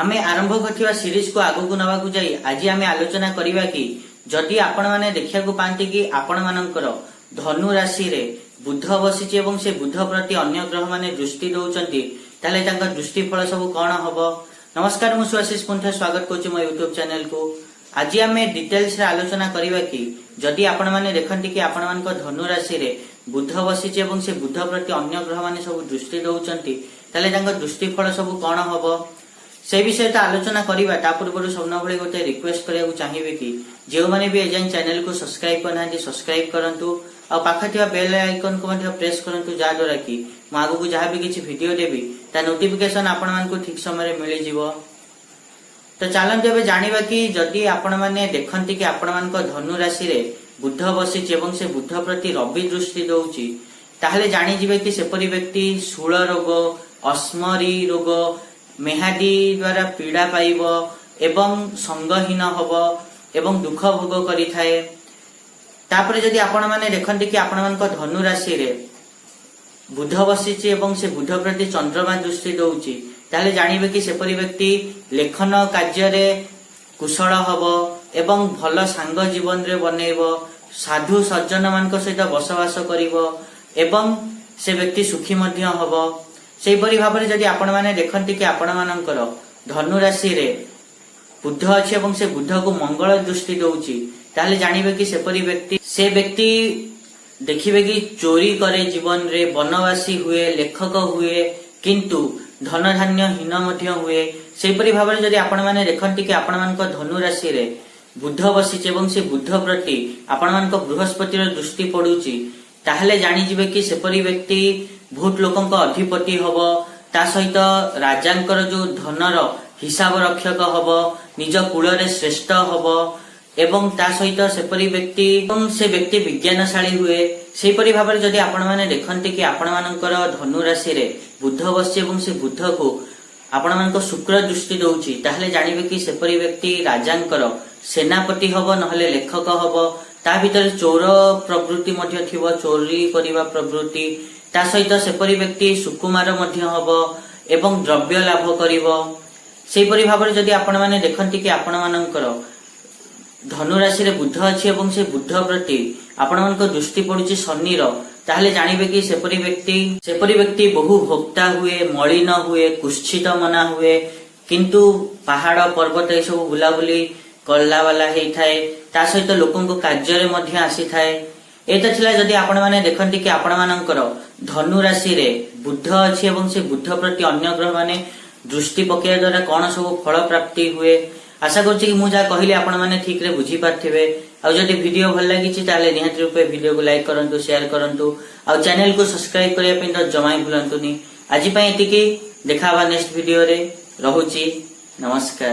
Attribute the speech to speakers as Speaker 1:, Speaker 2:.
Speaker 1: ଆମେ ଆରମ୍ଭ କରିଥିବା ସିରିଜକୁ ଆଗକୁ ନେବାକୁ ଯାଇ ଆଜି ଆମେ ଆଲୋଚନା କରିବା କି ଯଦି ଆପଣମାନେ ଦେଖିବାକୁ ପାଆନ୍ତି କି ଆପଣମାନଙ୍କର ଧନୁ ରାଶିରେ ବୁଧ ବସିଛି ଏବଂ ସେ ବୁଧ ପ୍ରତି ଅନ୍ୟ ଗ୍ରହମାନେ ଦୃଷ୍ଟି ଦଉଛନ୍ତି, ତାହେଲେ ତାଙ୍କ ଦୃଷ୍ଟି ଫଳ ସବୁ କଣ ହବ? ନମସ୍କାର, ମୁଁ ସୁଆଶିଷ ପୁଣ୍ଠ, ସ୍ୱାଗତ କରୁଛି ମୋ ୟୁଟ୍ୟୁବ ଚ୍ୟାନେଲକୁ। ଆଜି ଆମେ ଡିଟେଲ୍ସରେ ଆଲୋଚନା କରିବା କି ଯଦି ଆପଣମାନେ ଦେଖନ୍ତି କି ଆପଣମାନଙ୍କ ଧନୁ ରାଶିରେ ବୁଧ ବସିଛି ଏବଂ ସେ ବୁଧ ପ୍ରତି ଅନ୍ୟ ଗ୍ରହମାନେ ସବୁ ଦୃଷ୍ଟି ଦଉଛନ୍ତି, ତାହେଲେ ତାଙ୍କ ଦୃଷ୍ଟି ଫଳ ସବୁ କଣ ହବ, ସେ ବିଷୟରେ ତ ଆଲୋଚନା କରିବା। ତା ପୂର୍ବରୁ ସ୍ୱପ୍ନ ଭଳି ଗୋଟେ ରିକ୍ୱେଷ୍ଟ କରିବାକୁ ଚାହିଁବି କି ଯେଉଁମାନେ ବି ଏଯାଏଁ ଚ୍ୟାନେଲକୁ ସବସ୍କ୍ରାଇବ କରିନାହାନ୍ତି, ସବସ୍କ୍ରାଇବ କରନ୍ତୁ ଆଉ ପାଖରେ ଥିବା ବେଲ୍ ଆଇକନକୁ ମଧ୍ୟ ପ୍ରେସ୍ କରନ୍ତୁ, ଯାହାଦ୍ୱାରା କି ମୁଁ ଆଗକୁ ଯାହା ବି କିଛି ଭିଡିଓ ଦେବି, ତା ନୋଟିଫିକେସନ ଆପଣମାନଙ୍କୁ ଠିକ ସମୟରେ ମିଳିଯିବ। ତ ଚାଲନ୍ତୁ ଏବେ ଜାଣିବା କି ଯଦି ଆପଣମାନେ ଦେଖନ୍ତି କି ଆପଣମାନଙ୍କ ଧନୁ ରାଶିରେ ବୁଧ ବସିଛି ଏବଂ ସେ ବୁଧ ପ୍ରତି ରବି ଦୃଷ୍ଟି ଦଉଛି, ତାହେଲେ ଜାଣିଯିବେ କି ସେପରି ବ୍ୟକ୍ତି ଶୂଳ ରୋଗ, ଅସ୍ମରୀ ରୋଗ, ମେହାଦି ଦ୍ୱାରା ପୀଡା ପାଇବ ଏବଂ ସଙ୍ଗହୀନ ହବ ଏବଂ ଦୁଃଖ ଭୋଗ କରିଥାଏ। ତାପରେ ଯଦି ଆପଣମାନେ ଦେଖନ୍ତି କି ଆପଣମାନଙ୍କ ଧନୁ ରାଶିରେ ବୁଧ ବସିଛି ଏବଂ ସେ ବୁଧ ପ୍ରତି ଚନ୍ଦ୍ରମା ଦୃଷ୍ଟି ଦଉଛି, ତାହେଲେ ଜାଣିବେ କି ସେପରି ବ୍ୟକ୍ତି ଲେଖନ କାର୍ଯ୍ୟରେ କୁଶଳ ହବ ଏବଂ ଭଲ ସାଙ୍ଗ ଜୀବନରେ ବନେଇବ, ସାଧୁ ସଜ୍ଜନ ମାନଙ୍କ ସହିତ ବସବାସ କରିବ ଏବଂ ସେ ବ୍ୟକ୍ତି ସୁଖୀ ମଧ୍ୟ ହବ। ସେହିପରି ଭାବରେ ଯଦି ଆପଣମାନେ ଦେଖନ୍ତି କି ଆପଣମାନଙ୍କର ଧନୁ ରାଶିରେ ବୁଧ ଅଛି ଏବଂ ସେ ବୁଧକୁ ମଙ୍ଗଳ ଦୃଷ୍ଟି ଦଉଛି, ତାହେଲେ ଜାଣିବେ କି ସେପରି ବ୍ୟକ୍ତି, ସେ ବ୍ୟକ୍ତି ଦେଖିବେ କି ଚୋରି କରେ ଜୀବନରେ, ବନବାସୀ ହୁଏ, ଲେଖକ ହୁଏ, କିନ୍ତୁ ଧନଧାନ୍ୟ ହୀନ ମଧ୍ୟ ହୁଏ। ସେହିପରି ଭାବରେ ଯଦି ଆପଣମାନେ ଦେଖନ୍ତି କି ଆପଣମାନଙ୍କ ଧନୁ ରାଶିରେ ବୁଧ ବସିଛି ଏବଂ ସେ ବୁଧ ପ୍ରତି ଆପଣମାନଙ୍କ ବୃହସ୍ପତିର ଦୃଷ୍ଟି ପଡୁଛି, ତାହେଲେ ଜାଣିଯିବେ କି ସେପରି ବ୍ୟକ୍ତି ବହୁତ ଲୋକଙ୍କ ଅଧିପତି ହବ, ତା ସହିତ ରାଜାଙ୍କର ଯୋଉ ଧନର ହିସାବ ରକ୍ଷକ ହବ, ନିଜ କୁଳରେ ଶ୍ରେଷ୍ଠ ହବ ଏବଂ ତା ସହିତ ସେପରି ବ୍ୟକ୍ତି ଏବଂ ସେ ବ୍ୟକ୍ତି ବିଜ୍ଞାନଶାଳୀ ହୁଏ। ସେହିପରି ଭାବରେ ଯଦି ଆପଣମାନେ ଦେଖନ୍ତି କି ଆପଣମାନଙ୍କର ଧନୁ ରାଶିରେ ବୁଧ ବସିଛି ଏବଂ ସେ ବୁଧକୁ ଆପଣମାନଙ୍କ ଶୁକ୍ର ଦୃଷ୍ଟି ଦଉଛି, ତାହେଲେ ଜାଣିବେ କି ସେପରି ବ୍ୟକ୍ତି ରାଜାଙ୍କର ସେନାପତି ହବ, ନହେଲେ ଲେଖକ ହବ। ତା ଭିତରେ ଚୋର ପ୍ରବୃତ୍ତି ମଧ୍ୟ ଥିବ, ଚୋରି କରିବା ପ୍ରବୃତ୍ତି। ତା ସହିତ ସେପରି ବ୍ୟକ୍ତି ସୁକୁମାର ମଧ୍ୟ ହବ ଏବଂ ଦ୍ରବ୍ୟ ଲାଭ କରିବ। ସେହିପରି ଭାବରେ ଯଦି ଆପଣମାନେ ଦେଖନ୍ତି କି ଆପଣମାନଙ୍କର ଧନୁ ରାଶିରେ ବୁଧ ଅଛି ଏବଂ ସେ ବୁଧ ପ୍ରତି ଆପଣମାନଙ୍କ ଦୃଷ୍ଟି ପଡୁଛି ଶନିର, ତାହେଲେ ଜାଣିବେ କି ସେପରି ବ୍ୟକ୍ତି ବହୁ ଭୋକ୍ତା ହୁଏ, ମଳିନ ହୁଏ, କୁତ୍ସିତ ମନା ହୁଏ, କିନ୍ତୁ ପାହାଡ ପର୍ବତ ଏସବୁ ବୁଲାବୁଲି କଲା ବାଲା ହେଇଥାଏ। ତା ସହିତ ଲୋକଙ୍କ କାର୍ଯ୍ୟରେ ମଧ୍ୟ ଆସିଥାଏ। ଏଇଟା ଥିଲା ଯଦି ଆପଣମାନେ ଦେଖନ୍ତି କି ଆପଣମାନଙ୍କର ଧନୁ ରାଶିରେ ବୁଧ ଅଛି ଏବଂ ସେ ବୁଧ ପ୍ରତି ଅନ୍ୟ ଗ୍ରହମାନେ ଦୃଷ୍ଟି ପକେଇବା ଦ୍ୱାରା କଣ ସବୁ ଫଳ ପ୍ରାପ୍ତି ହୁଏ। ଆଶା କରୁଛି କି ମୁଁ ଯାହା କହିଲି, ଆପଣମାନେ ଠିକରେ ବୁଝିପାରିଥିବେ। ଆଉ ଯଦି ଭିଡିଓ ଭଲ ଲାଗିଛି, ତାହେଲେ ନିହାତି ରୂପେ ଭିଡିଓକୁ ଲାଇକ୍ କରନ୍ତୁ, ସେୟାର କରନ୍ତୁ ଆଉ ଚ୍ୟାନେଲକୁ ସବସ୍କ୍ରାଇବ କରିବା ପାଇଁ ତ ଜମା ବି ଭୁଲନ୍ତୁନି। ଆଜି ପାଇଁ ଏତିକି। ଦେଖା ହବା ନେକ୍ସଟ ଭିଡିଓରେ। ରହୁଛି, ନମସ୍କାର।